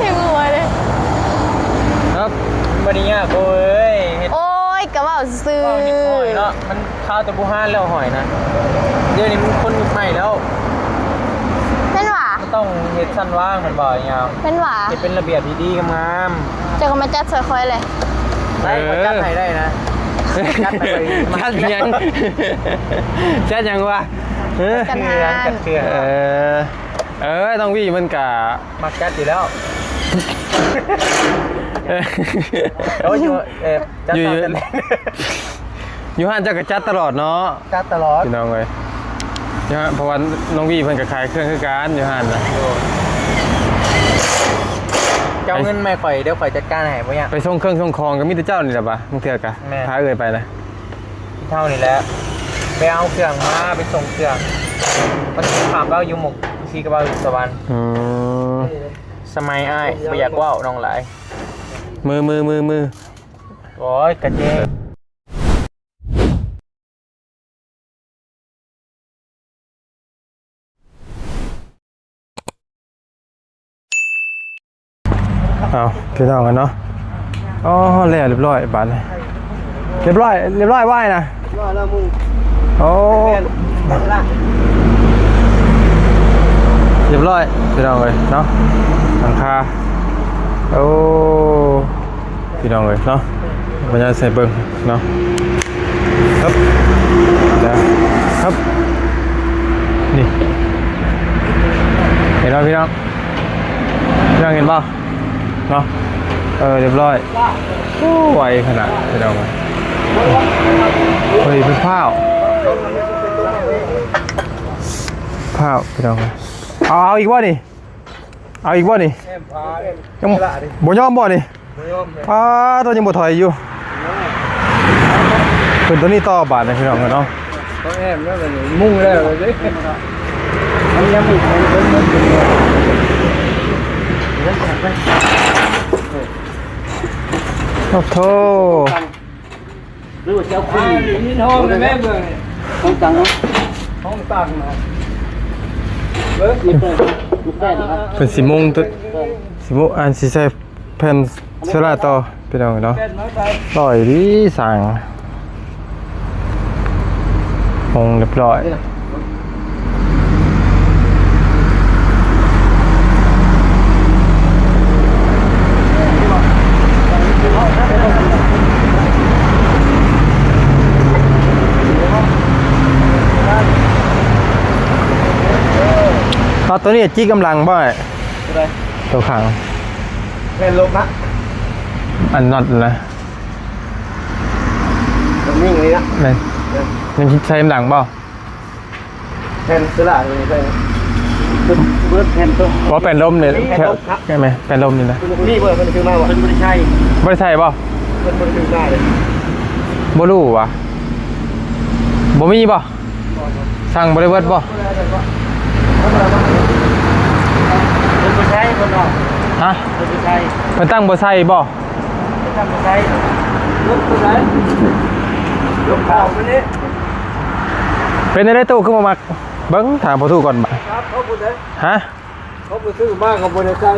ຍັງຫົວເດ້ ເນາະ ມັນບໍ່ໄດ້ຍາກ ໂອ້ຍ ເຮັດ ໂອ້ຍ ກະເວົ້າຊື່ໆ ເວົ້ານິດໜ້ອຍເນາະ ມັນຄາວແຕ່ບູຮານແລ້ວ ຫອຍນະ ດຽວນີ້ມັນຄົນຍຸກໃໝ່ແລ້ວ ແມ່ນຫວາ? ມັນຕ້ອງເຮັດຊັ້ນວາງ ແມ່ນບໍ່ຍາມ? ແມ່ນຫວາ? ເຮັດເປັນລະບຽບດີໆ ງາມໆ ເຈົ້າກະມາຈັດຊ່ອຍຂ້ອຍແຫຼະ ໄດ້ ເອີ ຂ້ອຍຈັດໃຫ້ໄດ້ນະ ຈັດໃຫ້ ຈັດຫຍັງ? ຈັດຫຍັງວະ? ເອີ ຈັດເຄື່ອງ ຈັດເຄື່ອງ ເອີ ເອີ ນ້ອງວີມັນກະມັກຈັດຢູ່ແລ້ວ ເອີ ໂອ້ຍ ຢູ່ ເອີ ຈັດ ຢູ່ ຢູ່ ຢູ່ຮ້ານເຈົ້າກະຈັດຕະຫຼອດເນາະ ຈັດຕະຫຼອດ ພີ່ນ້ອງເອີຍ ເນາະ ເພາະວ່ານ້ອງວີເພິ່ນກະຂາຍເຄື່ອງຄືກັນຢູ່ຮ້ານນະ ໂດຍ ເຈົ້າເອົາເງິນມາໃຫ້ຂ້ອຍ ດຽວຂ້ອຍຈັດການໃຫ້ ບໍ່ຍາກ ໄປສົ່ງເຄື່ອງສົ່ງຂອງກະມີແຕ່ເຈົ້ານີ້ແຫຼະບາດ ບາງເທື່ອກະ ແມ່ນ ພາເອື້ອຍໄປນະ ເຮົານີ້ແຫຼະ ໄປເອົາເຄື່ອງມາ ໄປສົ່ງເຄື່ອງ ມັນຂ້າມເວົ້າຢູ່ໝົກ ຊີກະເວົ້າຢູ່ສະຫວັນ ອືມ ສະໄໝອ້າຍ ບໍ່ຢາກເວົ້ານ້ອງຫຼາຍ ມື ມື ມື ມື ໂອ້ຍ ກະເຈ ເອົາ ພີ່ນ້ອງເອີຍເນາະ ອໍ ແລ້ວ ລຽບຮ້ອຍບາດນີ້ ລຽບຮ້ອຍ ລຽບຮ້ອຍໄວນະ ໂອ້ ລຽບຮ້ອຍ ພີ່ນ້ອງເອີຍເນາະ ຫຼັງຄາ ໂອ້ ພີ່ນ້ອງເອີຍເນາະ ບັນຍາໃສ່ເບິ່ງເນາະ ຮຶບ ດຽວ ຮຶບ ນີ້ ເຫັນບໍ່ພີ່ນ້ອງ ພີ່ນ້ອງເຫັນບໍ່ເນາະ ເອີ ລຽບຮ້ອຍ ໂອ້ ໄວຂະໜາດພີ່ນ້ອງເອີຍ ເຮີ້ຍ ເປັນພ້າວ ພ້າວ ພີ່ນ້ອງເອີຍ ເອົາ ເອົາອີກບໍ່ນີ້? ເອົາອີກບໍ່ນີ້? ຍັງບໍ່ຍອມບໍ່ນີ້? ບໍ່ຍອມ ປ້າດ ໂຕ ຍັງບໍ່ຖອຍຢູ່ ຂຶ້ນໂຕນີ້ຕໍ່ບາດນີ້ພີ່ນ້ອງເອີຍເນາະ ເຂົາແອມແລ້ວ ມຸງແລ້ວເດ້ ມັນຍັງອີກ ໂອ້ໂທ ຫຼືວ່າຊິເອົາຄືນ ຍິນຮ້ອງໄດ້ແມ່ເບິ່ງນີ້ ຫ້ອງຕັ້ງເນາະ ຫ້ອງຕັ້ງນະ ເບິ່ງ ມີແປ້ນ ມີແປ້ນນະ ເພິ່ນຊິມຸງໂຕ ຊິມຸງ ອັນຊິໃສ່ແຜ່ນໂຊລາຕໍ່ ພີ່ນ້ອງເນາະ ແປ້ນມາໃສ່ ຫຼໍ່ດີຊ່າງ ມຸງລຽບຮ້ອຍ. ເອົາ ໂຕນີ້ຈິກນຳຫຼັງບໍ່ອ້າຍ? ໂຕໃດ? ໂຕຂ້າງ ແມ່ນລົບນະ ອັນນັອດນະ ມັນຍິງນີ້ນະ ແມ່ນ ເອີ ຍັງໃສ່ນຳຫຼັງບໍ່? ແຜ່ນໂຊລານີ້ໃສ່ ເບິດແຜ່ນໂຕ ບໍ່ ແປ້ນລົມນີ້ ແຜ່ນລົມນະ ແມ່ນແມ່ນ ແປ້ນລົມນີ້ນະ ມີບໍ່? ເພິ່ນຊື້ມາບໍ່? ເພິ່ນບໍ່ໄດ້ໃສ່ ບໍ່ໄດ້ໃສ່ບໍ່? ເພິ່ນບໍ່ໄດ້ຊື້ມາເດ້ ບໍ່ຮູ້ຫວາ ບໍ່ມີບໍ່? ບໍ່ ບໍ່ ສັ່ງບໍ່ໄດ້ເບິດບໍ່? ບໍ່ໄດ້ ບໍ່ໄດ້ ບໍ່ໄດ້ ເພິ່ນບໍ່ໃສ່ ເພິ່ນເນາະ ຮະ? ເພິ່ນບໍ່ໃສ່ ເພິ່ນຕັ້ງບໍ່ໃສ່ບໍ່? ເພິ່ນຕັ້ງບໍ່ໃສ່ ລົບໂຕໃດ? ລົບຂາວໄປນີ້ ເປັນແນວໃດຕູ້ຄືບໍ່ມັກ? ເບິ່ງຖາມພໍ່ຕູ້ກ່ອນບາດ ຮະ? ເຂົາບໍ່ໄດ້ຊື້ມາ ເຂົາບໍ່ໄດ້ໃສ່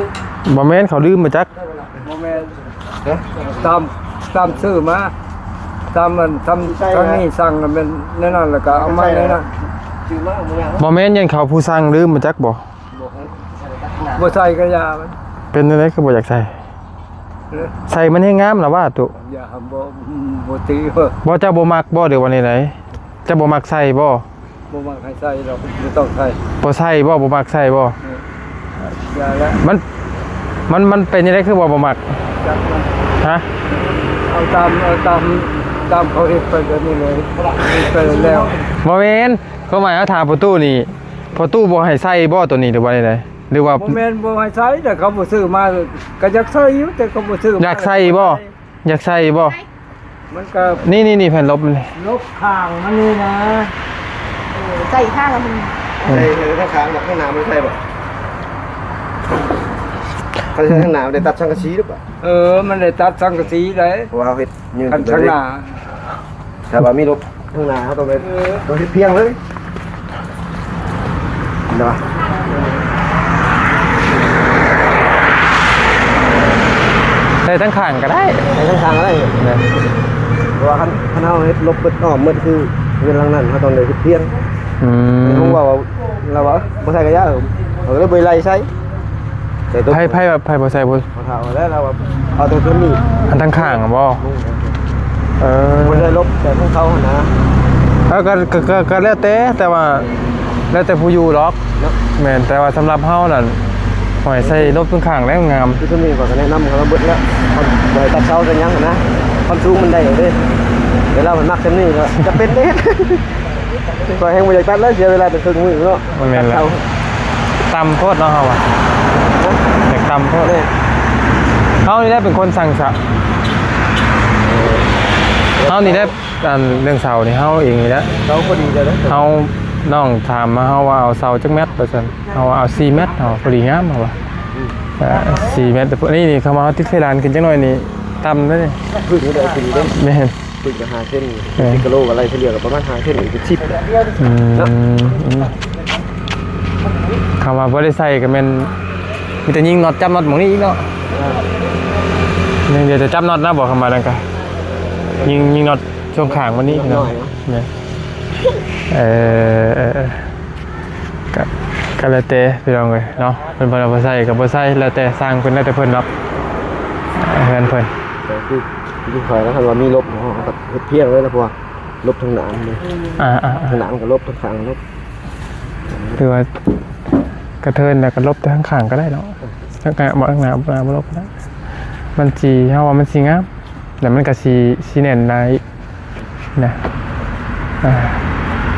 ບໍ່ແມ່ນ ເຂົາລືມມາຈັກ ບໍ່ແມ່ນ ຕາມ ຕາມຊື້ມາ ຕາມອັນ ຕາມ ທາງນີ້ສັ່ງແມ່ນແນວນັ້ນ ແລ້ວກະເອົາມາແນວນັ້ນ ບໍ່ແມ່ນ ຢ້ານເຂົາຜູ້ສັ່ງລືມມາຈັກບໍ່ ບໍ່ໃສ່ກະຢ່າ ເປັນແນວໃດຄືບໍ່ຢາກໃສ່ ເອີ ໃສ່ມັນແຮງງາມລະຫວາ ຕຸ ຢ່າ ບໍ່ ບໍ່ຕິ ບໍ່ ເຈົ້າບໍ່ມັກບໍ່ ຫຼືວ່າແນວໃດ ເຈົ້າບໍ່ມັກໃສ່ບໍ່? ບໍ່ມັກໃຫ້ໃສ່ດອກ ບໍ່ຕ້ອງໃສ່ ບໍ່ໃສ່ບໍ່? ບໍ່ມັກໃສ່ບໍ່? ເອີ ຢ່າແລ້ວ ມັນ ມັນ ມັນເປັນຈັ່ງໃດຄືວ່າບໍ່ມັກ? ຈັກມັນ ຮະ? ເອົາຕາມ ເອົາຕາມ ຕາມເຂົາເຮັດໄປແບບນີ້ເລີຍ ເຮັດໄປແລ້ວ ບໍ່ແມ່ນ ຄວາມໝາຍເຮົາຖາມພໍ່ຕູ້ນີ້ ພໍ່ຕູ້ບໍ່ໃຫ້ໃສ່ບໍ່ໂຕນີ້ ຫຼືວ່າແນວໃດ? ຫຼືວ່າ ບໍ່ແມ່ນບໍ່ໃຫ້ໃສ່ ແຕ່ເຂົາບໍ່ຊື້ມາ ກະຢາກໃສ່ຢູ່ ແຕ່ເຂົາບໍ່ຊື້ມາ ຢາກໃສ່ບໍ່? ຢາກໃສ່ບໍ່? ມັນກະ ນີ້ໆໆ ແຜ່ນລົບມັນນີ້ ລົບຂ້າງມັນນີ້ນະ ເອີ ໃສ່ຂ້າງລະມັນ ໃສ່ ໃສ່ທາງຂ້າງ ທາງໜ້າມັນໃສ່ບໍ່? ຄັນໃສ່ທາງໜ້າມັນໄດ້ຕັດສັງກະສີຫຼືບໍ່? ເອີ ມັນໄດ້ຕັດສັງກະສີໄດ໋ ເພາະວ່າເຮົາເຮັດ ຄັນທາງໜ້າ ຖ້າວ່າມີລົບທາງໜ້າ ເຮົາຕ້ອງໄດ້ ເອີ ຕ້ອງເຮັດພຽງເລີຍ ເນາະ. ໃສ່ທັງຂ້າງກໍໄດ້ ໃສ່ທັງຂ້າງກໍໄດ້ ເອີ ເພາະວ່າຄັນ ຄັນເຮົາເຮັດລົບເບິດອ້ອມເບິດ ຄືເຮືອນຫຼັງນັ້ນ ເຮົາຕ້ອງໄດ້ເຮັດພຽງ. ອືມ ເພິ່ນເວົ້າວ່າ ລາວວ່າບໍ່ໃສ່ກໍຢ່າ ເຮົາກໍເລີຍບໍ່ໄດ້ໄລ່ໃສ່. ໃຜ ໃຜວ່າໃຜບໍ່ໃສ່ບໍ່ ເຂົາຖາມວ່າແລ້ວ ລາວວ່າເອົາແຕ່ໂຕນີ້ ອັນທາງຂ້າງບໍ? ເອີ ບໍ່ໄດ້ລົບແຕ່ຂອງເຂົາຫັ້ນນະ. ເອີ ກໍ ກໍ ກໍ ກໍແລ້ວແຕ່ ແຕ່ວ່າແລ້ວແຕ່ຜູ້ຢູ່ດອກເນາະ. ແມ່ນ ແຕ່ວ່າສຳລັບເຮົານັ້ນ ຂ້ອຍໃສ່ລົບເທິງຂ້າງແລ້ວງາມ. ຄືໂຕນີ້ຂ້ອຍກໍແນະນຳເຂົາມາເບິດແລ້ວ ບໍ່ໃຫ້ຕັດເສົາຕັດຫຍັງຫັ້ນນະ. ຄວາມສູງມັນໄດ້ເດ້ ແຕ່ລາວມັນມັກສ່ຳນີ້ ກໍຈຳເປັນເດ້. ຂ້ອຍແຮ່ງບໍ່ຢາກຕັດແລ້ວ ເສຍເວລາເປັນເຄິ່ງມື້ເນາະ. ແມ່ນແຫຼະ ຕ່ຳໂພດເນາະ ເຮົາວ່າ ຢາກຕ່ຳໂພດ. ເຮົານີ້ແຫຼະເປັນຄົນສັ່ງສະ ເຮົານີ້ແຫຼະ ອັນເລື່ອງເສົານີ້ເຮົາເອງນີ້ແຫຼະ. ເສົາພໍດີເລີຍ ເຮົາ ນ້ອງຖາມມາເຮົາວ່າເອົາເສົາຈັກແມັດວ່າຊັ້ນ ເຮົາວ່າເອົາສີ່ແມັດ ເຮົາພໍດີງາມ ເຮົາວ່າ ອືມ ເອີ ສີ່ແມັດ. ນີ້ ນີ້ເຂົ້າມາເຮົາຕິດເພດານຂຶ້ນຈັກໜ້ອຍນີ້ ຕ່ຳເດ້ ຂຶ້ນຢູ່ໄດ້ຂຶ້ນຢູ່ເດ້. ແມ່ນ ເພິ່ນກໍຫ້າເຊັນ ເອີ ສິບກິໂລກໍໄລ່ສະເລ່ຍກໍປະມານຫ້າເຊັນ ເປັນສິບ ອືມ ເນາະ. ອືມ ຄຳວ່າບໍ່ໄດ້ໃສ່ກໍແມ່ນມີແຕ່ຍິງນັອດ ຈັບນັອດໝ່ອງນີ້ອີກເນາະ. ເອີ ຍັງເດ ຈະຈັບນັອດນະບໍ? ຄຳວ່ານັ້ນກະຍິງ ຍິງນັອດຊ່ວງຂ້າງມັນນີ້ເນາະ. ເອີ ເອີ ເອີ ກໍ ກໍແລ້ວແຕ່ພີ່ນ້ອງເອີຍເນາະ ເພິ່ນ ເພິ່ນວ່າບໍ່ໃສ່ກໍບໍ່ໃສ່ ແລ້ວແຕ່ຊ່າງເພິ່ນ ແລ້ວແຕ່ເພິ່ນດອກ ເຮືອນເພິ່ນ. ແຕ່ຄື ຄືຂ້ອຍນະ ຄັນວ່າມີລົບເນາະ ເຮົາກໍເຮັດພຽງເລີຍນະ ເພາະວ່າລົບທາງໜ້າມັນເດ້. ອ່າໆໆ ທາງໜ້າມັນກໍລົບ ທາງຂ້າງກໍລົບ ຫຼືວ່າກະເທີນແລ້ວກໍລົບແຕ່ທາງຂ້າງກໍໄດ້ເນາະ. ເອີ ທາງໜ້າ ບໍ່ ທາງໜ້າ ບໍ່ ບໍ່ລົບກໍໄດ້ ມັນຊິ ເຮົາວ່າມັນຊິງາມ ແລ້ວມັນກໍຊິ ຊິແໜ້ນໜາອີກ ນະ ອ່າ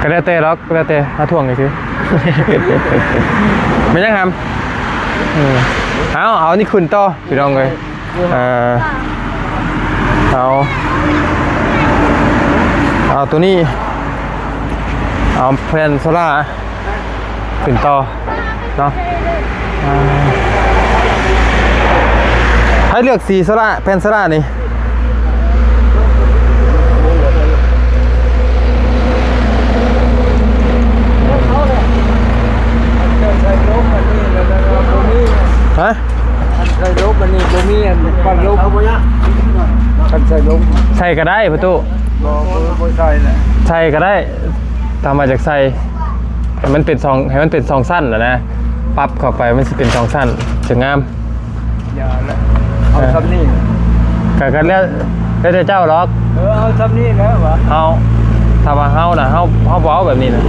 ກໍແລ້ວແຕ່ດອກ ແລ້ວແຕ່ຫາຖ່ວງຊື່ໆ. ແມ່ນຫຍັງຫຳ? ເອີ ເອົາ ເອົານີ້ຂຶ້ນຕໍ່ ພີ່ນ້ອງເອີຍ. ເອີ ເອົາ ເອົາໂຕນີ້ ເອົາແຜ່ນໂຊລາ ຂຶ້ນຕໍ່ເນາະ. ອ່າ ໃຜເລືອກສີໂຊລາ ແຜ່ນໂຊລານີ້? ຮະ? ອັນໃສ່ລົບ ອັນນີ້ບໍ່ມີອັນປັ້ນລົບ ຄັນໃສ່ລົບ ໃສ່ກໍໄດ້ປະຕູ. ບໍ່ ບໍ່ ບໍ່ໃສ່ແຫຼະ ໃສ່ກໍໄດ້ ຕາມວ່າຢາກໃສ່ ໃຫ້ມັນເປັນສອງ ໃຫ້ມັນເປັນສອງຊັ້ນນະນະ ປັບເຂົ້າໄປມັນຊິເປັນສອງຊັ້ນ ຈະງາມ. ຢ່າລະ ເອົາ ເອີ ສ່ຳນີ້ ກະ ກະແລ້ວ ແລ້ວແຕ່ເຈົ້າດອກ. ເອີ ເອົາສ່ຳນີ້ແຫຼະຫວາ ເຮົາ ຖ້າວ່າເຮົານະ ເຮົາ ເຮົາບໍ່ເອົາແບບນີ້ນະ ນະ ເ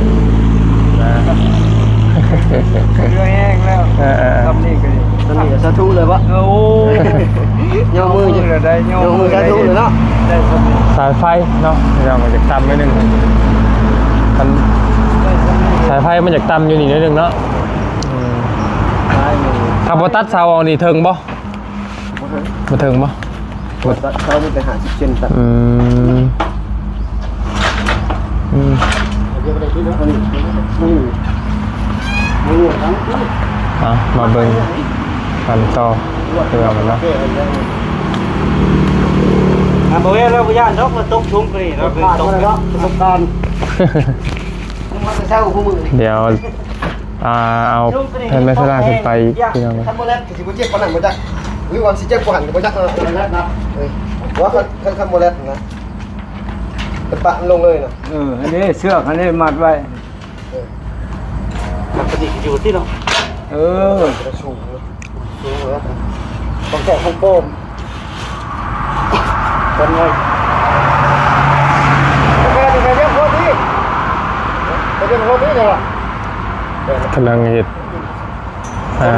ຫຼືອແຮງແລ້ວ. ເອີໆໆ ສ່ຳນີ້ກໍດີ ສ່ຳນີ້ກໍສາທຸເລີຍຫວາ. ໂອ້ຍ ຍົກມື ຍົກມືສາທຸເລີຍເນາະ. ໄດ້ສ່ຳນີ້ ສາຍໄຟເນາະ ພີ່ນ້ອງ ມັນຈະຕ່ຳໜ້ອຍໜຶ່ງ ມັນ ສາຍໄຟມັນຈະຕ່ຳຢູ່ນີ້ໜ້ອຍໜຶ່ງເນາະ. ອືມ ຖ້າບໍ່ຕັດເສົາອອກນີ້ເຖິງບໍ່? ບໍ່ເຖິງ ບໍ່ເຖິງບໍ່? ບໍ່ຕັດ ເສົາມີແຕ່ຫ້າສິບເຊັນຕັດ. ອືມ ອືມ ເອົາ ມາເບິ່ງກັນຕໍ່ ເພື່ອມັນເນາະ. ອ່າ ບໍ່ແມ່ນ ລາວບໍ່ຢ້ານດອກ ລາວຕົກສູງກວ່ານີ້ ລາວເຄີຍຕົກ ປະສົບການ ຍັງມາແຕ່ເຊົ້າ ຄູ່ມື້ນີ້ ດຽວ ອ່າ ເອົາແຜ່ນໄມ້ສະລາຂຶ້ນໄປອີກ ພີ່ນ້ອງເອີຍ. ຄັນບໍ່ແລ່ນກໍຊິບໍ່ເຈັບປານນັ້ນບໍ່ຈັກ ຫຼືວ່າຊິເຈັບກວ່າຫັ້ນກໍບໍ່ຈັກເນາະ. ເອີ ວ່າຄັນ ຄັນ ຄັນບໍ່ແລ່ນນະ ເປັນປະມັນລົງເລີຍນະ. ເອີ ອັນນີ້ເຊືອກ ອັນນີ້ມັດໄວ້. ເອີ ມັນກໍຊິຢູ່ຕິເນາະ. ເອີ ສູງເນາະ ສູງເນາະ ຂອງແທ້ຂອງປອມ. ເປັນໄງ? ກຳລັງເຮັດ ອ່າ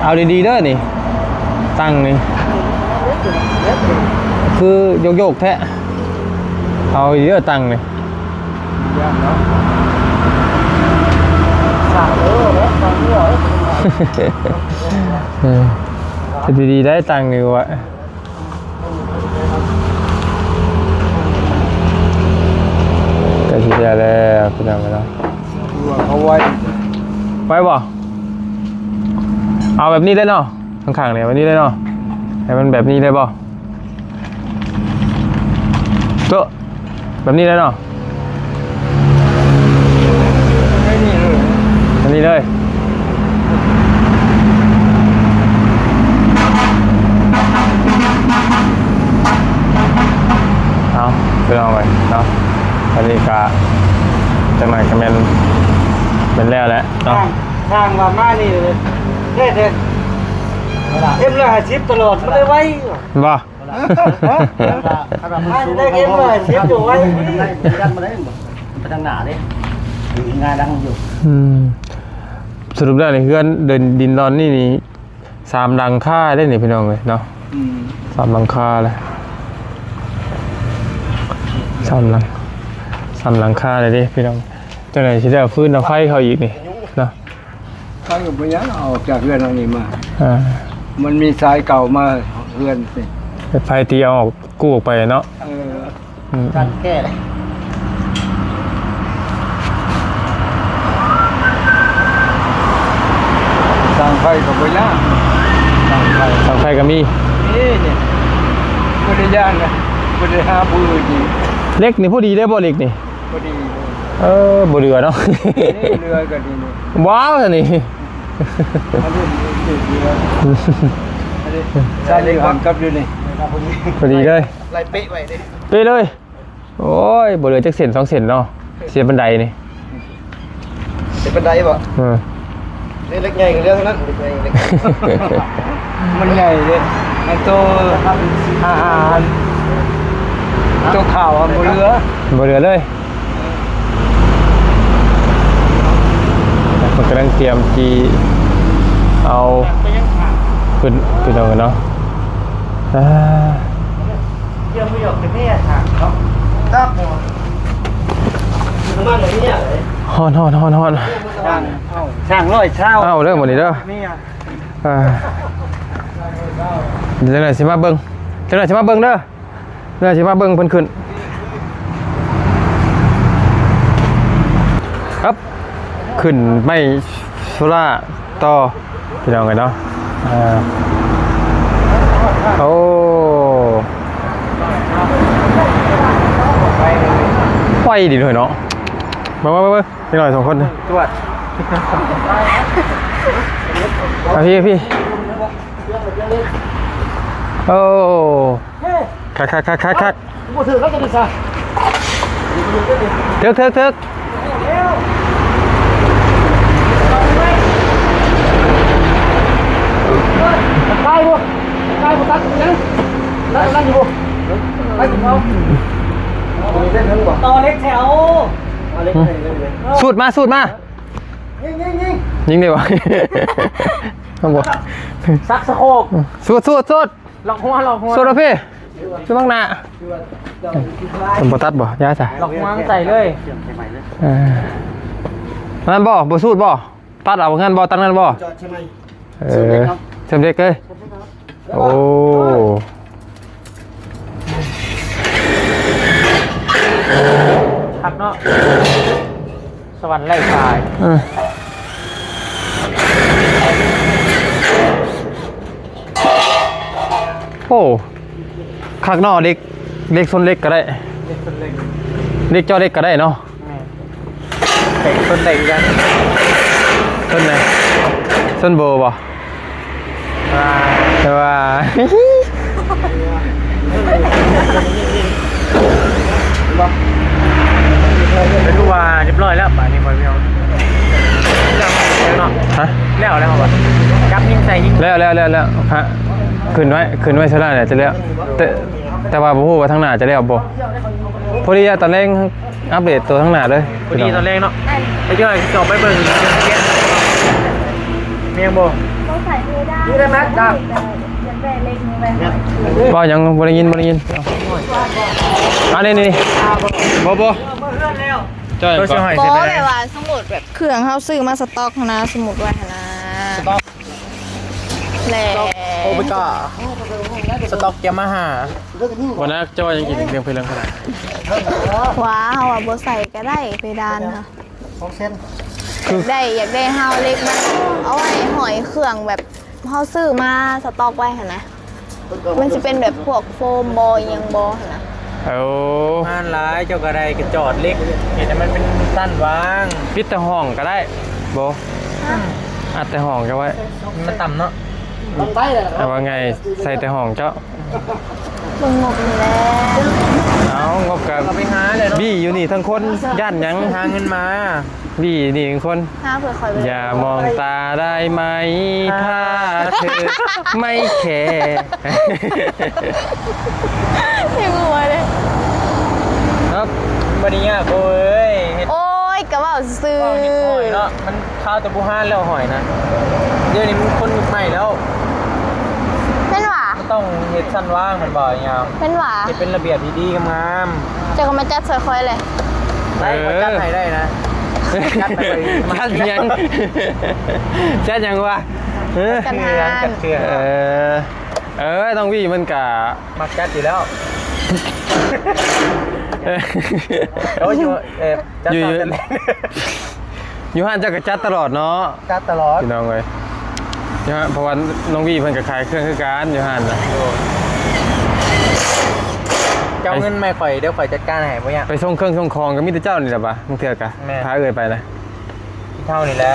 ເອົາດີໆເດີນີ້ ຕັ້ງນີ້ ຄືໂຍກໆແທ້ ເອົາດີໆເດີຕັ້ງນີ້. ເອີ ເຮັດດີໆໄດ້ຕັ້ງນີ້ວ່າ ໃກ້ຊິແລ້ວແລ້ວ ພີ່ນ້ອງເນາະ. ເອົາໄວ້ ໄວ້ບໍ່? ເອົາແບບນີ້ເລີຍເນາະ ຂ້າງໆນີ້ ແບບນີ້ເລີຍເນາະ ໃຫ້ມັນແບບນີ້ເລີຍບໍ່? ໂຕະ ແບບນີ້ເລີຍເນາະ ແບບນີ້ເລີຍ ແບບນີ້ເລີຍ. ທາງວ່າມານີ້ເດ້ແທ້ ເອັມຮ້ອຍຫ້າສິບຕະຫຼອດ ມັນເລີຍໄວ ບໍ່? ມານີ້ໄດ້ເອັມຮ້ອຍຫ້າສິບຢູ່ໄວ ໄປທາງໜ້າເດ້ ງ່າຍດັງຢູ່. ອືມ ສະຫຼຸບແລ້ວນີ້ ເຮືອນເດີ່ນດິນດອນນີ້ນີ້ ສາມຫຼັງຄາເດ້ນີ້ພີ່ນ້ອງເອີຍເນາະ. ອືມ ສາມຫຼັງຄາແລ້ວ ສາມຫຼັງ ສາມຫຼັງຄາແລ້ວເດ້ພີ່ນ້ອງ. ຈັ່ງໃດຊິໄດ້ເອົາຟືນເອົາໄຟເຂົ້າອີກນີ້ເນາະ? ເຂົາກໍບໍ່ຢາກເອົາອອກຈາກເຮືອນຫຼັງນີ້ມາ. ອ່າ ມັນມີສາຍເກົ່າມາເຮືອນນີ້ ໄຟຕີເອົາອອກ ກູ້ອອກໄປເນາະ. ເອີ ອືມ ຕັດແກ້ ສ້າງໄຟກໍບໍ່ຍາກ ສ້າງໄຟ ສ້າງໄຟກໍມີ ນີ້ ນີ້ ບໍ່ໄດ້ຍາກນະ ບໍ່ໄດ້ຫາຜູ້ອື່ນອີກ. ເຫຼັກນີ້ພໍດີເດ້ບໍ່ ເຫຼັກນີ້? ພໍດີ ເອີ ບໍ່ເຫຼືອເນາະ ນີ້ເຫຼືອກໍດີນີ້ ວ້າວ ອັນນີ້ ອັນນີ້ເຫຼືອ ອັນນີ້ ສ້າງຢູ່ຫັ້ນກັບຢູ່ນີ້ ພໍດີເລີຍ ໄລ່ເປະໄວ້ເດ້ ເປະເລີຍ. ໂອ້ຍ ບໍ່ເຫຼືອຈັກເສັ້ນສອງເສັ້ນເນາະ ເສຍບັນໄດນີ້ ເສຍບັນໄດບໍ່? ເອີ ເຫຼັກໃຫຍ່ກໍເຫຼືອເທົ່ານັ້ນ ເຫຼັກໃຫຍ່ ເຫຼັກ ມັນໃຫຍ່ເດ້ ອັນໂຕ ອ່າ ອັນໂຕຂາວ ອັນບໍ່ເຫຼືອ ບໍ່ເຫຼືອເລີຍ. ເພິ່ນກຳລັງຕຽມທີ່ເອົາຂຶ້ນ ພີ່ນ້ອງເອີຍເນາະ. ອ່າ ຮ້ອນ ຮ້ອນ ຮ້ອນ ຮ້ອນ ຊ່າງ ຊ່າງຮ້ອຍຊາວ ເອົາເດີມື້ນີ້ເດີ ອ່າ ຈັ່ງໃດຊິມາເບິ່ງ ຈັ່ງໃດຊິມາເບິ່ງເດີ ເດີ ຊິມາເບິ່ງເພິ່ນຂຶ້ນ ຄັບ ຂຶ້ນໄມ້ໂຊລາຕໍ່ ພີ່ນ້ອງເອີຍເນາະ. ອ່າ ໂອ້ ໄວດີເນາະ ເບິ່ງ ເບິ່ງ ເບິ່ງ ເດັກນ້ອຍສອງຄົນ ຈວດ ເອົາ ພີ່ ພີ່ ໂອ້ ຄັກໆໆໆໆ ບໍ່ຖືກແລ້ວຕົວນີ້ຊະ ຖືກໆໆ ຕາຍບໍ່ ຕາຍບໍ່ ຕັດຍັງ ຕັດນັ້ນຢູ່ບໍ່ ໄປເອົາ ຕໍ່ເຫຼັກແຖວ ສູດມາ ສູດມາ ຍິງ ຍິງ ຍິງ ຍິງໄດ້ບໍ່? ບໍ່ ສັກສະໂຄກ ສູດ ສູດ ສູດ ລັອກຫົວ ລັອກຫົວ ສູດເອົາພີ່ ຢູ່ຂ້າງໜ້າ ມັນບໍ່ຕັດບໍ່? ຢ່າຊະ ລັອກຫົວໃສ່ເລີຍ ເອີ ນັ້ນບໍ່? ບໍ່ສູດບໍ່? ຕັດເອົາຫັ້ນບໍ່? ຕັດນັ້ນບໍ່? ເອີ ເສີມເຫຼັກເລີຍ ໂອ້ ຄັກເນາະ ສະຫວັນໄຮ້ສາຍ ເອີ ໂອ້ ຄັກເນາະ ເຫຼັກ ເຫຼັກຊົນເຫຼັກກໍໄດ້ ເຫຼັກຊົນເຫຼັກ ເຫຼັກເຈາະເຫຼັກກໍໄດ້ເນາະ ແມ່ນ ເຫຼັກຊົນເຫຼັກກັນ ຊົນໃດ? ຊົນໂບບໍ່? ວ່າ ແຕ່ວ່າ ເປັນວ່າຮຽບຮ້ອຍແລ້ວ ບາດນີ້ບໍ່ມີຫຍັງ ແລ້ວເນາະ ຮະ? ແລ້ວແລ້ວວ່າ ຈັບຍິງໃສ່ຍິງ ແລ້ວ ແລ້ວ ແລ້ວ ແລ້ວ ຮະ? ຂຶ້ນໄວ້ ຂຶ້ນໄວ້ຊະລະແຫຼະ ຈະແລ້ວ ແຕ່ ແຕ່ວ່າບໍ່ຮູ້ວ່າທາງໜ້າຈະແລ້ວບໍ່ ພໍດີຕອນແລງອັບເດດຕົວທາງໜ້າເລີຍ ພໍດີຕອນແລງເນາະ ໄປເທື່ອຈອບໄປເບິ່ງ ແມ່ນບໍ່? ບໍ່ໃສ່ເພດານ ມີແຕ່ແມັດດຳ ຢາກໄດ້ເຫຼັກນີ້ແມ່ນ ເວົ້າຫຍັງ ບໍ່ໄດ້ຍິນ ບໍ່ໄດ້ຍິນ ອັນນີ້ນີ້ ບໍ່ ບໍ່ ເຈົ້າຫຍັງກໍ ບໍ່ ແບບວ່າ ສົມມຸດແບບເຄື່ອງເຮົາຊື້ມາສະຕັອກຫັ້ນນະ ສົມມຸດວ່າຫັ້ນນະ ສະຕັອກ ແລ້ວ ໂອເມກາ ສະຕັອກຍາມາຮ່າ ບໍ່ນັກ ເຈົ້າວ່າຫຍັງ ກິນເລື່ອງເພດານເທົ່າໃດ ວ່າເຮົາວ່າບໍ່ໃສ່ກໍໄດ້ເພດານນະ ສອງເຊັນ ຢາກໄດ້ ຢາກໄດ້ຮາວເຫຼັກມັນ ເອົາໄວ້ຫ້ອຍເຄື່ອງແບບ ເຮົາຊື້ມາສະຕັອກໄວ້ຫັ້ນນະ ມັນຊິເປັນແບບພວກໂຟມບໍ່ ອີ່ຫຍັງບໍ່ຫັ້ນນະ ໂອ້ ງານຫຼາຍ ເຈົ້າກໍໄດ້ກະຈອດເຫຼັກ ເຮັດໃຫ້ມັນເປັນຊັ້ນວາງ ປິດແຕ່ຫ້ອງກໍໄດ້ບໍ່ ຮະ ອັດແຕ່ຫ້ອງເຈົ້າໄວ້ ມັນຕ່ຳເນາະ ເອົາວ່າໄງ ໃສ່ແຕ່ຫ້ອງເຈົ້າ ເບິ່ງງົບນີ້ແຫຼະ. ເອົາ ງົບກະ ເອົາໄປຫາແຫຼະເນາະ ບີຢູ່ນີ້ທັງຄົນ ຢ້ານຫຍັງ? ຫາເງິນມາ ບີນີ້ທັງຄົນ. ຫາເພື່ອຂ້ອຍ ຢ່າ ມອງຕາໄດ້ໄໝ ຖ້າເທໄມ່ແຄ. ຍັງຫົວເດ້. ເອີ ບໍ່ໄດ້ຍາກ ໂອ້ຍ ເຮັດ ໂອ້ຍ ກະເວົ້າຊື່ໆ ເວົ້ານິດໜ້ອຍເນາະ ມັນ ຄາວແຕ່ບູຮານແລ້ວຫອຍນະ. ດຽວນີ້ມັນຄົນຍຸກໃໝ່ແລ້ວ. ແມ່ນຫວາ? ມັນຕ້ອງເຮັດຊັ້ນວາງ ແມ່ນບໍ່ຍາມ? ແມ່ນຫວາ? ເຮັດເປັນລະບຽບດີໆ ງາມໆ. ເຈົ້າກະມາຈັດຊ່ອຍຂ້ອຍແຫຼະ. ໄດ້ ເອີ ຂ້ອຍຈັດໃຫ້ໄດ້ນະ. ຈັດໃຫ້ ຈັດຫຍັງ? ຈັດຫຍັງວະ? ເອີ ຈັດເຄື່ອງ ຈັດເຄື່ອງ. ເອີ ເອີ ນ້ອງວີມັນກະ ມັກຈັດຢູ່ແລ້ວ. ເອີ ໂອ້ຍ ຢູ່ ເອີ ຈັດ ຢູ່ ຢູ່ ຢູ່ຮ້ານເຈົ້າກະຈັດຕະຫຼອດເນາະ? ຈັດຕະຫຼອດ ພີ່ນ້ອງເອີຍ. ຢູ່ຮ້ານ ເພາະວ່ານ້ອງວີເພິ່ນກະຂາຍເຄື່ອງຄືກັນ ຢູ່ຮ້ານນະ. ໂດຍ ເຈົ້າເອົາເງິນມາໃຫ້ຂ້ອຍ ດຽວຂ້ອຍຈັດການໃຫ້ ບໍ່ຍາກ. ໄປສົ່ງເຄື່ອງສົ່ງຂອງກະມີແຕ່ເຈົ້ານີ້ແຫຼະບະ ບາງເທື່ອກະ ແມ່ນ ພາເອື້ອຍໄປນະ. ເຮົານີ້ແຫຼະ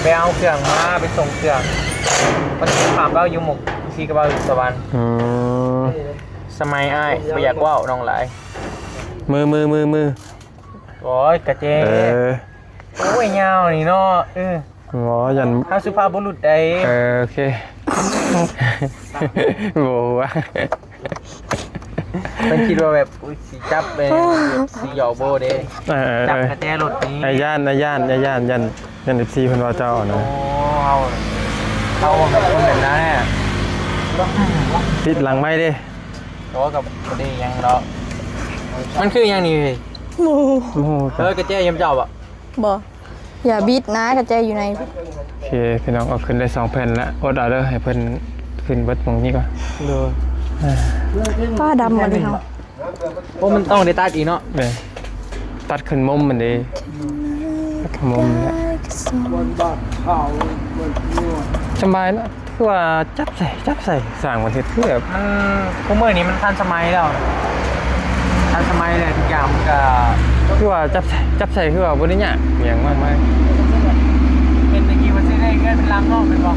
ໄປເອົາເຄື່ອງມາ ໄປສົ່ງເຄື່ອງ. ມັນພາໄປເອົາຢູ່ໝົກ ຊີກະເວົ້າຢູ່ສະຫວັນ. ອືມ ສະໄໝອ້າຍ ບໍ່ຢາກເວົ້ານ້ອງຫຼາຍ. ມື ມື ມື ມື. ໂອ້ຍ ກະເຈ້ ເອີ ໂອ້ຍ ຍາວນີ້ເນາະ. ເອີ ບໍ່ ຢ້ານ ເຮົາສຸພາບບຸລຸດໃດ. ເອີ ໂອເຄ ບໍ່ ເພິ່ນຄິດວ່າແບບ ໂອ້ຍ ຊິຈັບເລີຍ ຊິຫຍອກໂບເດ້. ເອີ ເອີ ຈັບກະແຈລົດນີ້ ອ້າຍຢ້ານ ອ້າຍຢ້ານ ອ້າຍຢ້ານ ຢ້ານ ຢ້ານເອັຟຊີເພິ່ນວ່າເຈົ້ານະ. ໂອ້ ເຮົາ ເຮົາບໍ່ແມ່ນຄົນແບບນັ້ນ. ຕິດຫຼັງໄມ້ເດ້. ໂອ້ ກະບໍ່ໄດ້ຫຍັງດອກ. ມັນຄືຫຍັງນີ້ເຮີ້ຍ? ໝູ. ໝູ. ເອີ ກະແຈຢູ່ນຳເຈົ້າບໍ່? ບໍ່. ຢ່າບິດນະ ກະແຈຢູ່ໃນ. ໂອເຄ ພີ່ນ້ອງ ເອົາຂຶ້ນໄດ້ສອງແຜ່ນລະ ອົດເອົາເດີ ໃຫ້ເພິ່ນຂຶ້ນເບິດໝ່ອງນີ້ກ່ອນ. ໂດຍ. ປ້າ ດຳໝົດເລີຍເຮົາ. ໂອ້ ມັນຕ້ອງໄດ້ຕັດອີກເນາະ. ແມ່ນ ຕັດຂຶ້ນມຸມມັນເດ້ ມຸມແຫຼະ. ສະບາຍເນາະ. ຄືວ່າຈັບໃສ່ ຈັບໃສ່ ສ້າງປະເທດຄືແບບ ມັນ ຄູ່ມື້ນີ້ມັນທັນສະໄໝແລ້ວ ທັນສະໄໝແລ້ວ ທຸກຢ່າງມັນກະ ຄືວ່າຈັບໃສ່ ຈັບໃສ່ຄືວ່າບໍ່ໄດ້ຍາກຫຍັງມາກມາຍ. ເປັນຕະກີ້ວ່າຊິໄດ້ເຮືອນເປັນຫຼັງເນາະ ແມ່ນບໍ່?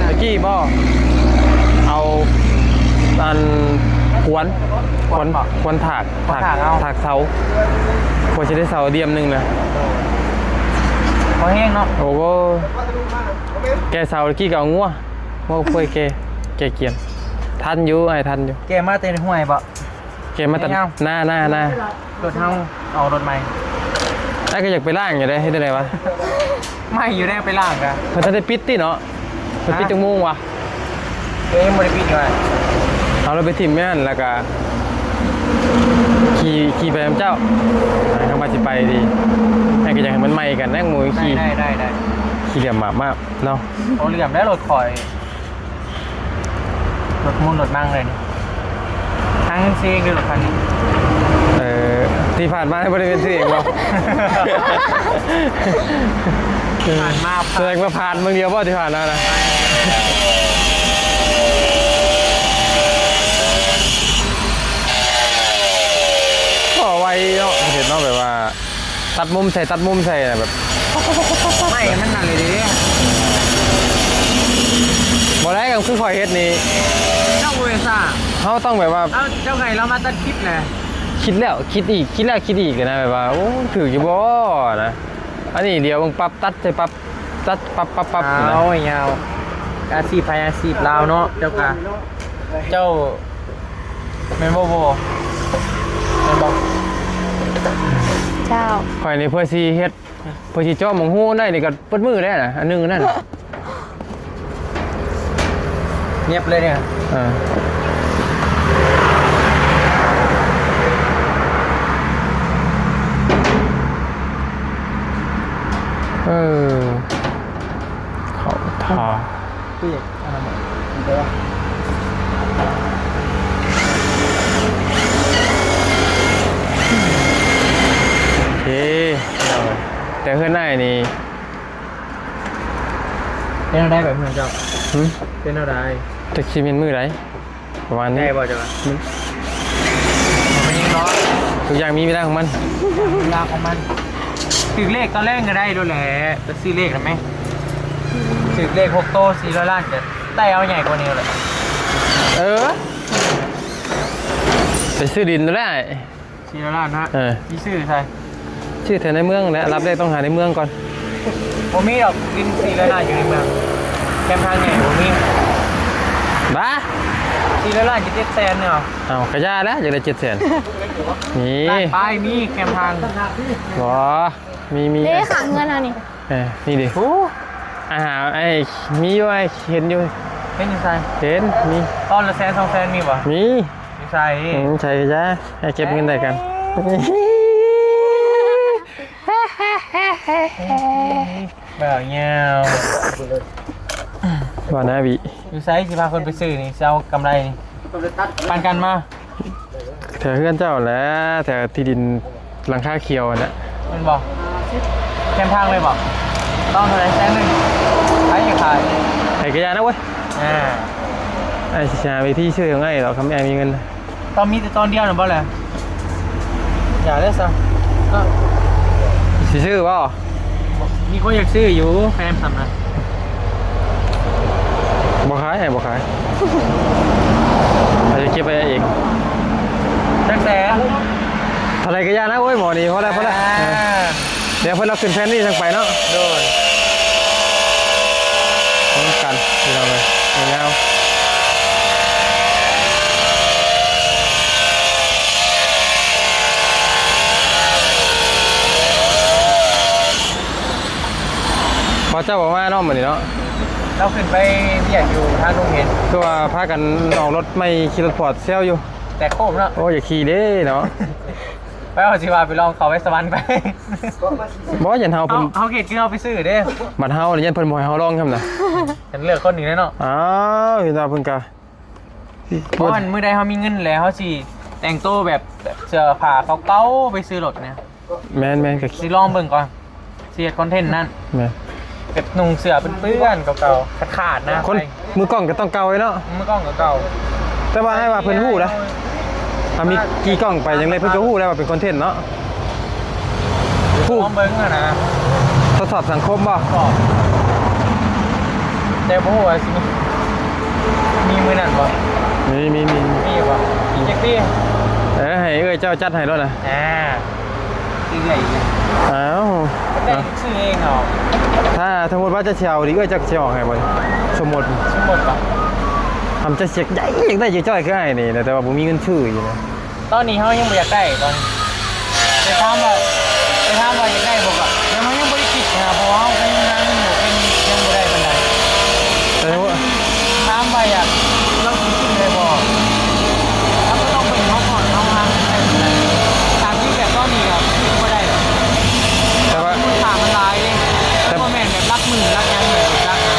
ຕະກີ້ບໍ່ ເອົາອັນ ຄວນ ຄວນ ຄວນຖາກ ຖາກ ຖາກເສົາ ກວ່າຊິໄດ້ເສົາດຽມໜຶ່ງນະ ພໍແຮງເນາະ. ໂອ້ໂຫ ແກ່ເສົາຕະກີ້ກະເອົາງົວ ງົວກະຄວາຍແກ່ ແກ່ກຽນ. ທັນຢູ່ ອ້າຍທັນຢູ່. ແກ່ມາແຕ່ຫ້ວຍບໍ່? ແກ່ມາແຕ່ນາ ນາ ນາ. ລົດເຮົາເອົາລົດໃໝ່. ອ້າຍກະຢາກໄປລ້າງຢູ່ເດ້ ເຮັດຈັ່ງໃດວະ? ໃໝ່ຢູ່ເດ້ ໄປລ້າງກະ ເພິ່ນທັນໄດ້ປິດຕິເນາະ. ເພິ່ນປິດຈັກໂມງວະ? ເອີ ຍັງບໍ່ໄດ້ປິດຢູ່. ເອົາລົດໄປຖິ້ມຢູ່ຫັ້ນ ແລ້ວກະຂີ່ ຂີ່ໄປນຳເຈົ້າ. ເຮົາວ່າຊິໄປດີ ແຕ່ກະຢາກໃຫ້ມັນໃໝ່ກັນນະ ໝູ່ຂີ່. ໄດ້ ໄດ້ ໄດ້ ໄດ້. ຂີ່ຫຼຽມມາກໆເນາະ. ໂອ ຫຼຽມໄດ້ລົດຂ້ອຍ ລົດມູນລົດມັງເລີຍນີ້. ຫາເງິນຊື້ເອງເດີລົດຄັນນີ້. ເອີ ທີ່ຜ່ານມາບໍ່ໄດ້ເປັນຊື້ເອງບໍ່? ຜ່ານມາ ສະແດງວ່າຜ່ານເບິ່ງດຽວບໍ່ທີ່ຜ່ານມານະ? ກໍໄວເນາະ ເຫັນເນາະ ແບບວ່າ ຕັດມຸມໃສ່ ຕັດມຸມໃສ່ນະ ແບບ ໄມ້ມັນນັ້ນເລີຍເດ້. ບໍ່ໄດ້ ກະຄືຂ້ອຍເຮັດນີ້ ເຈົ້າບໍ່ເປັນຊ່າງ ເຮົາຕ້ອງແບບວ່າ ເອົາ ເຈົ້າໄງລາວມາຕັດຄລິບນະ. ຄິດແລ້ວຄິດອີກ ຄິດແລ້ວຄິດອີກນະ ແບບວ່າ ໂອ້ ຖືກຢູ່ບໍ່ນະ. ອັນນີ້ດຽວເບິ່ງປັບ ຕັດໃສ່ປັບ ຕັດປັບ ປັບ ປັບ ເອົາ ນະ ຍາວ. ອາຊີບໃຜອາຊີບລາວເນາະ. ເຈົ້າກະ ເຈົ້າ ແມ່ນບໍ່? ບໍ່ ແມ່ນບໍ່? ເຈົ້າ ຂ້ອຍນີ້ເພື່ອຊິເຮັດ ເພື່ອຊິເຈາະໝອງຮູໄດ້ນີ້ກະເບິດມື້ແລ້ວນະ ອັນໜຶ່ງນັ້ນ. ງຽບເລີຍນີ້. ເອີ ເອີ ເຂົ້າທ່າ. ໂອເຄ ແຕ່ເຮືອນອ້າຍນີ້ ເປັນແນວໃດແບບເຮືອນເຈົ້າ? ຫື? ເປັນແນວໃດ? ຈັກຊິແມ່ນມື້ໃດ ປະມານນີ້. ໄດ້ບໍ່ເຈົ້າວ່າ? ມັນຍັງເນາະ ທຸກຢ່າງມີເວລາຂອງມັນ ເວລາຂອງມັນ. ຖືກເລກຕອນແລງກະໄດ້ໂລດແຫຼະ ໄປຊື້ເລກນຳແມ. ຖືກເລກຫົກໂຕ ສີ່ຮ້ອຍລ້ານ ກະໄດ້ເອົາໃຫຍ່ກວ່ານີ້ແຫຼະ. ເອີ ໄປຊື້ດິນນັ້ນແຫຼະ. ສີ່ຮ້ອຍລ້ານນະ? ເອີ ຊິຊື້ໃສ? ຊື້ແຖວໃນເມືອງແຫຼະ. ອັນດັບແລກຕ້ອງຫາໃນເມືອງກ່ອນ. ບໍ່ມີດອກດິນສີ່ຮ້ອຍລ້ານຢູ່ໃນເມືອງ. ແຄມທາງໃຫຍ່ບໍ່ມີ. ບ້າ! ສີ່ຮ້ອຍລ້ານ ເຈັດແສນເນາະ. ເອົ້າ ກະຢ່າແຫຼະ ຢາກໄດ້ເຈັດແສນ. ນີ້ ລ້ານປາຍມີແຄມທາງ. ບໍ່ ມີ ມີ ເດ້ ຂ້າງເຮືອນເຮົານີ້. ເອີ ນີ້ເດ້. ໂອ້ ອ້າຍ ມີຢູ່ ອ້າຍເຫັນຢູ່. ເຫັນຢູ່ໃສ? ເຫັນ ມີ. ຕອນລະແສນສອງແສນມີບໍ່? ມີ. ຢູ່ໃສ? ອືມ ໃສກະຢ່າ ໃຫ້ເກັບເງິນໄດ້ກັນ. ເອີ ບໍ່ຍາວ ບໍ່ນາວິ. ຢູ່ໃສ ຊິພາຄົນໄປຊື້ນີ້ ຊິເອົາກຳໄລນີ້ ປານກັນມາ. ແຖວເຮືອນເຈົ້າແຫຼະ ແຖວທີ່ດິນຫຼັງຄາຂຽວຫັ້ນແຫຼະ. ແມ່ນບໍ່? ແຄມທາງເລີຍບໍ່? ຕ້ອງເທົ່າໃດ? ແສນໜຶ່ງ. ໃຜຈະຂາຍ? ໃຜກະຢ່ານະເວີຍ. ອ່າ ອ້າຍຊິຫາວິທີຊ່ວຍຂອງອ້າຍດອກ ຄັນອ້າຍມີເງິນ. ຕອນມີແຕ່ຕອນດຽວນັ້ນບໍ່ແຫຼະ? ຢ່າເລີຍຊະ. ຊິຊື້ບໍ່? ມີຄົນຢາກຊື້ຢູ່ ແພງສ່ຳນະ. ບໍ່ຂາຍ ອ້າຍບໍ່ຂາຍ. ອາດຈະເກັບໄວ້ເອງ. ຈັກແສນ? ເທົ່າໃດກະຢ່ານະ. ໂອ້ຍ ໝໍນີ້ ພໍແລ້ວ ພໍແລ້ວ. ອ່າ ເອີ ດຽວເພິ່ນເອົາຂຶ້ນແຜ່ນນີ້ຈັ່ງໄປເນາະ. ໂດຍ. ພ້ອມກັນພີ່ນ້ອງເອີຍ ຍາວໆ. ບໍ່ເຈົ້າບໍ່ມາເນາະມື້ນີ້ເນາະ. ລາວຂຶ້ນໄປວຽກຢູ່ທາງດົງເຫັນ. ຄືວ່າພາກັນອອກລົດໃໝ່ ຂີ່ລົດຟອດແຊວຢູ່. ແຕກໂຄ້ງເນາະ. ໂອ້ ຢາກຂີ່ເດ້ເນາະ. ໄປ ເຮົາຊິວ່າໄປລອງເຂົ້າໄປສະຫວັນໄປ. ບໍ່ ຢ້ານເຮົາເພິ່ນ ເຮົາ ເຮົາຄິດຄືເຮົາໄປຊື້ເດ້. ບັດເຮົານີ້ຢ້ານເພິ່ນບໍ່ໃຫ້ເຮົາລອງຊ້ຳນະ. ເພິ່ນເລືອກຄົນນີ້ແຫຼະເນາະ. ອ້າວ ເຫັນວ່າເພິ່ນກະ ເພາະອັນມື້ໃດເຮົາມີເງິນແລ້ວ ເຮົາຊິແຕ່ງໂຕແບບ ແບບເສື້ອຜ້າເກົ່າໆ ໄປຊື້ລົດນະ. ແມ່ນໆ ກະຊິລອງເບິ່ງກ່ອນ ຊິເຮັດຄອນເທັນນັ້ນ. ແມ່ນ ແບບນຸ່ງເສື້ອເປື້ອນໆ ເກົ່າໆ ຂາດໆ ນະ. ຄົນ ໄປ ມືກ້ອງກະຕ້ອງເກົ່າເລີຍເນາະ. ມືກ້ອງກະເກົ່າ. ແຕ່ວ່າອ້າຍວ່າເພິ່ນຮູ້ນະ ຖ້າມີກີ້ກ້ອງໄປຫຍັງໃດ ເພິ່ນກະຮູ້ແລ້ວວ່າເປັນຄອນເທັນເນາະ. ຜູ້ລອງເບິ່ງຫັ້ນນະ. ທົດສອບສັງຄົມບໍ່? ກໍ ແຕ່ບໍ່ຮູ້ວ່າຊິມີ ມີມື້ນັ້ນບໍ່? ມີ ມີ ມີ ມີບໍ່? ອີກຈັກປີ? ເອີ ໃຫ້ເອື້ອຍເຈົ້າຈັດໃຫ້ໂລດນະ. ອ່າ ຊື້ເອື້ອຍອີກ. ອ້າວ ໄດ້ຊື້ເອງເອົາ. ຖ້າສົມມຸດວ່າເຈົ້າຊິເອົານີ້ ເອື້ອຍເຈົ້າຊິອອກໃຫ້ບໍ່? ສົມມຸດ ສົມມຸດບໍ່? ທຳໃຈ ຢາກໄດ້ ຢາກໄດ້ຈ້ອຍໆ ຄືອ້າຍນີ້ນະ ແຕ່ວ່າບໍ່ມີເງິນຊື້ຢູ່ນະ. ຕອນນີ້ເຮົາຍັງບໍ່ຢາກໄດ້ຕອນນີ້. ແຕ່ຖາມວ່າ ແຕ່ຖາມວ່າຢາກໄດ້ບໍ່ ກະຍັງ ເຮົາຍັງບໍ່ໄດ້ຄິດນະ ເພາະວ່າເຮົາກະຍັງຫາເງິນບໍ່ເປັນ ຍັງບໍ່ໄດ້ປານໃດ. ແຕ່ວ່າ ຖາມວ່າຢາກ ລາວຊິຊື້ໄດ້ບໍ່? ເຮົາກະຕ້ອງເບິ່ງເຮົາກ່ອນ ເຮົາຫາເງິນໄດ້ປານໃດ. ຖ້າມີແບບຕອນນີ້ກະຊື້ບໍ່ໄດ້ດອກ. ແຕ່ວ່າ ມູນຄ່າມັນຫຼາຍເດ້. ແຕ່ ບໍ່ແມ່ນແບບຫຼັກໝື່ນຫຼັກຫຍັງແບບ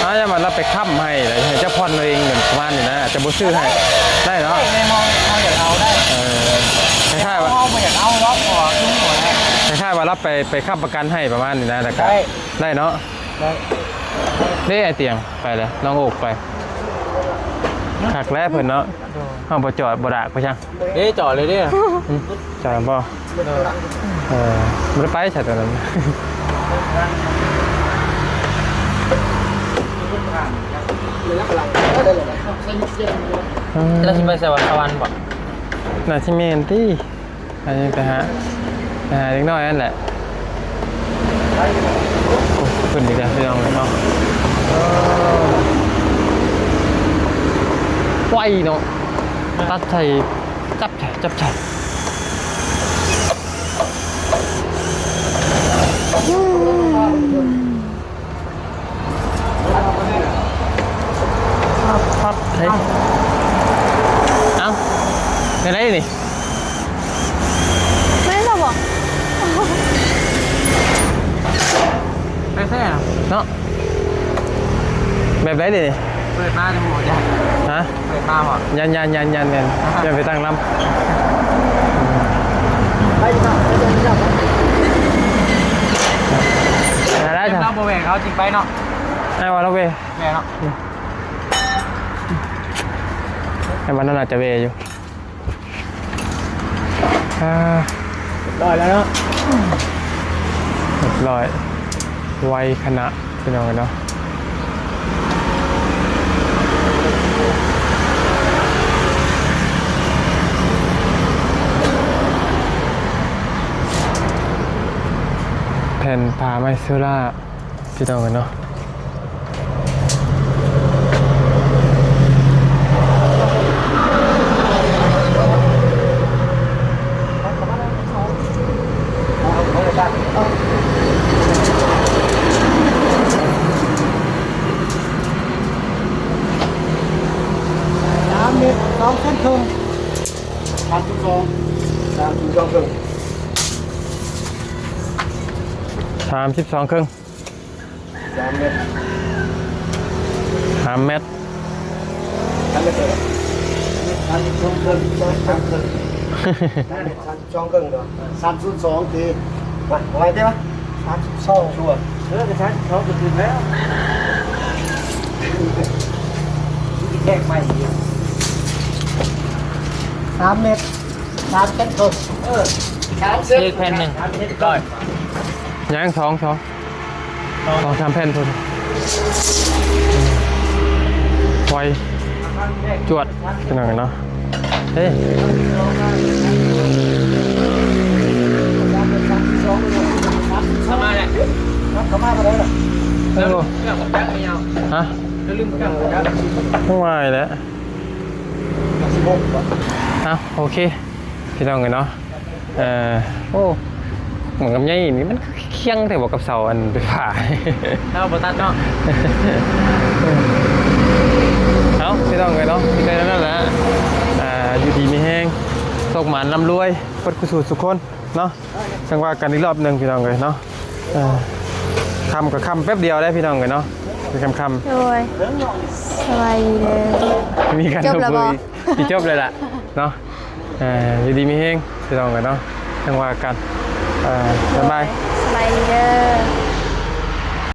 ເຮົາຢ້ານວ່າລາວໄປຄ້ຳໃຫ້ ໃຫ້ເຈົ້າຜ່ອນເອົາເອງ ປະມານນີ້ນະ ຈະບໍ່ຊື້ໃຫ້ ໄດ້ເນາະ. ໄດ້ ເຮົາ ເຮົາຢາກເອົາໄດ້. ເອີ ຄ້າຍໆວ່າ ເຮົາບໍ່ຢາກເອົາເນາະ ເພາະວ່າຄືບໍ່ໄດ້ ຄ້າຍໆວ່າລາວໄປ ໄປຄ້ຳປະກັນໃຫ້ປະມານນີ້ນະ ແລ້ວກະ ໄດ້ ໄດ້ເນາະ. ໄດ້ ເດ້ ໄອ້ຕຽງ ໄປເລີຍ ນ້ອງໂອກໄປ. ຄັກແລ້ວເພິ່ນເນາະ. ໂດຍ. ເຮົາບໍ່ຈອດບໍ່ດາກໄປຊັ້ນ. ເດ້ ຈອດເລີຍເດ້. ອືມ ຈອດບໍ່? ເອີ ບໍ່ໄດ້ໄປໃສຕອນນັ້ນ. ລາວຊິໄປໃສວະ? ສະຫວັນບໍ່? ໜ້າຊິແມ່ນຕິ. ອັນນີ້ໄປຫາ ໄປຫາເດັກນ້ອຍຫັ້ນແຫຼະ. ໂອ້ ຂຶ້ນອີກແລ້ວພີ່ນ້ອງເອີຍເນາະ. ໄວເນາະ ຕັດໃສ່ ຈັບໃສ່ ຈັບໃສ່. ປັບ ເຮີ້ຍ ເອົ້າ ແນວໃດນີ້? ແມ່ນແລ້ວບໍ່? ແທ້ໆ ເນາະ ແບບໃດນີ້? ເປີດມາຈະຮູ້ຈັກ. ຮະ? ເປີດມາບໍ່? ຢ້ານ ຢ້ານ ຢ້ານ ຢ້ານແມ່ນ ຢ້ານໄປຕັ້ງລຳ. ໄດ້ ລາວບໍ່ແຫວກ ເຮົາຈິງໄປເນາະ. ອ້າຍວ່າລາວແຫວກ ແຫວກເນາະ. ໃນບ້ານນັ້ນອາດຈະແວ່ຢູ່. ອ່າ ຮຽບຮ້ອຍແລ້ວເນາະ. ຮຽບຮ້ອຍ ໄວຂະໜາດ ພີ່ນ້ອງເອີຍເນາະ. ຜ້າໄມ້ໂຊລາ ພີ່ນ້ອງເອີຍເນາະ. ສາມແມັດສອງເຊັນເຄິ່ງ ສາມຈຸດສອງ ສາມຈຸດສອງເຄິ່ງ ສາມສິບສອງເຄິ່ງ ສາມແມັດ ສາມແມັດ ສາມແມັດເດີ ສາມສິບສອງເຄິ່ງ ສາມເຄິ່ງ ສາມແມັດສາມສິບສອງເຄິ່ງເດີ ສາມສູນສອງຕີ ໄຫວເດ້ວະ ສາມສິບສອງ ເອີ ກໍສາມສິບສອງກໍຖືກແລ້ວ ແທກໃໝ່ ສາມແມັດ ສາມເຊັນເຄິ່ງ ເອີ ສາມເຊັນ ອີກແຜ່ນໜຶ່ງ ສາມເຊັນເຄິ່ງ ຍັງສອງ ສອງ ສອງສາມແຜ່ນພຸ້ນ ໄວ ຈວດ ພີ່ນ້ອງເນາະ. ເອີ ເຂົ້າມາແລ້ວ ເຂົ້າມາບໍ່ໄດ້ລະ ເອີ ເຄື່ອງບໍ່ຈັກແລ້ວ ຮະ ລືມເຄື່ອງບໍ່ຈັກ ບໍ່ໄຫວແລ້ວ ເອົ້າ ໂອເຄ ພີ່ນ້ອງເອີຍເນາະ. ເອີ ໂອ້ ໝາກລຳໄຍນີ້ມັນຄືຄຽງແທ້ບໍ່ກັບເສົາອັນໄຟຟ້າ ເຮົາບໍ່ຕັດເນາະ. ເອົ້າ ພີ່ນ້ອງເອີຍເນາະ ມີແຕ່ນັ້ນແຫຼະ ອ່າ ຢູ່ດີມີແຮງ ໂຊກໝານລ່ຳລວຍ ເບິດຄູ່ສູ່ທຸກຄົນເນາະ. ຈັ່ງວ່າກັນອີກລອບໜຶ່ງ ພີ່ນ້ອງເອີຍເນາະ. ເອີ ຄ່ຳກໍຄ່ຳແປັບດຽວໄດ໋ ພີ່ນ້ອງເອີຍເນາະ ເປັນຄ່ຳໆ ໂດຍ ສະບາຍດີເດີ ມີການ ຈົບແລ້ວບໍ່? ຊິຈົບແລ້ວລະເນາະ. ເອີ ຢູ່ດີມີແຮງ ພີ່ນ້ອງເອີຍເນາະ ຈັ່ງວ່າກັນ ເອີ ບາຍບາຍ ສະບາຍດີເດີ.